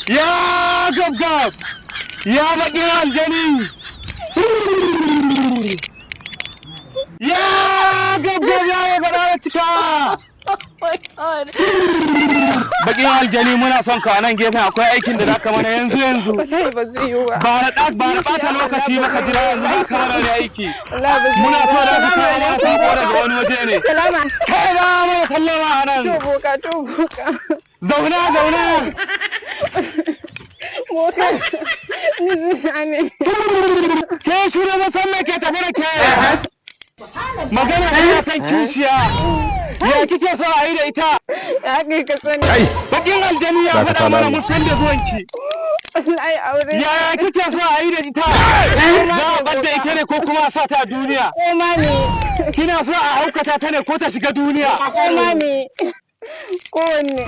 Ya gab gab, ya baƙin aljani. Ya gab gab, ya yi faɗa da cika. My God. Baƙin aljani, muna son ka a nan gefen, akwai aikin da zaka mana yanzu yanzu. Wallahi ba zai yiwu ba. Ba na ɗak ba na ɓata lokaci ba, ka jira yanzu za ka mana wani aiki. Wallahi ba zai Muna yiwu so ba. da ka kawo mana sako daga wani waje ne. Salama. Kai ba mana sallama a nan. To boka, to boka. Zauna, zauna. Boka. Ni zina ne. Ke shiru, mun san me ke tafi da ke. Magana ne kan kishiya. Ya kike so a yi da ita? Ya kai ka sani? Kai. Bakin aljani ya Dakata faɗa mana lalla. mun san da zuwanki. Wallahi aure. Yaya kike so a yi da ita? Za a ɓadda ita ne ko kuma a sa ta a duniya? Ko ma me. Kina so a haukata ta ne ko ta shiga duniya? Ko ma me. Kowanne.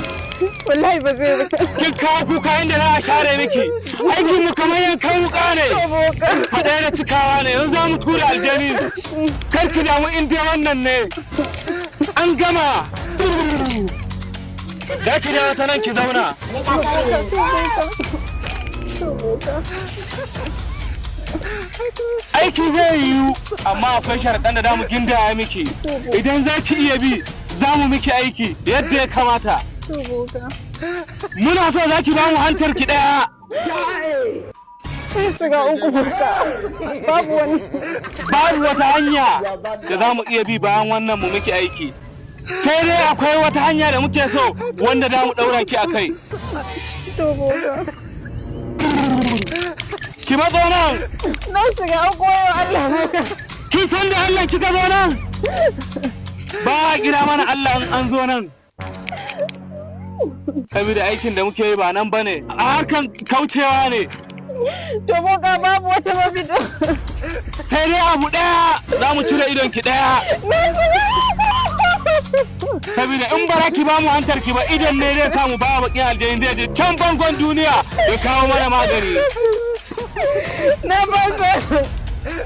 Wallahi ba zai ba. Kin kawo kuka inda za a share miki. Aikin mu kamar yankan wuka ne. To boka. Haɗaya da cikawa ne, yanzu za mu tura aljani. Kar ki damu, in dai wannan ne. An gama. Da ki dawo ta nan ki zauna. To boka. Aiki zai yiwu, amma akwai sharaɗan da damu gindaya miki. Idan za ki iya bi, za mu miki aiki yadda ya kamata. To boka. Muna so za ki ba mu hantar ki ɗaya. Sai shiga uku, boka. Babu wani. Babu wata hanya da za mu iya bi bayan wannan mu miki aiki. Sai dai akwai wata hanya da muke so wanda za mu ɗaura ki a kai. To boka. Ki matso nan. Na shiga uku, wayo Allah, boka. Kin san da Allah kika zo nan? Ba a kira mana Allah in an zo nan. Saboda aikin da muke yi ba nan bane. A harkan kaucewa ne. To boka, babu wata mafita? Sai dai abu ɗaya, za mu cire idon ki ɗaya. Na shiga. Saboda in ba ki ba mu hantar ki ba, idon ne zai samu ba bakin aljani zai je can bangon duniya ya kawo mana magani. Na ba sa.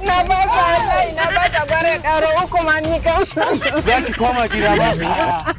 Na ba sa, wallahi na ba ta, gwara ƙara uku ma ni kan. Za ki koma gida ba kaya.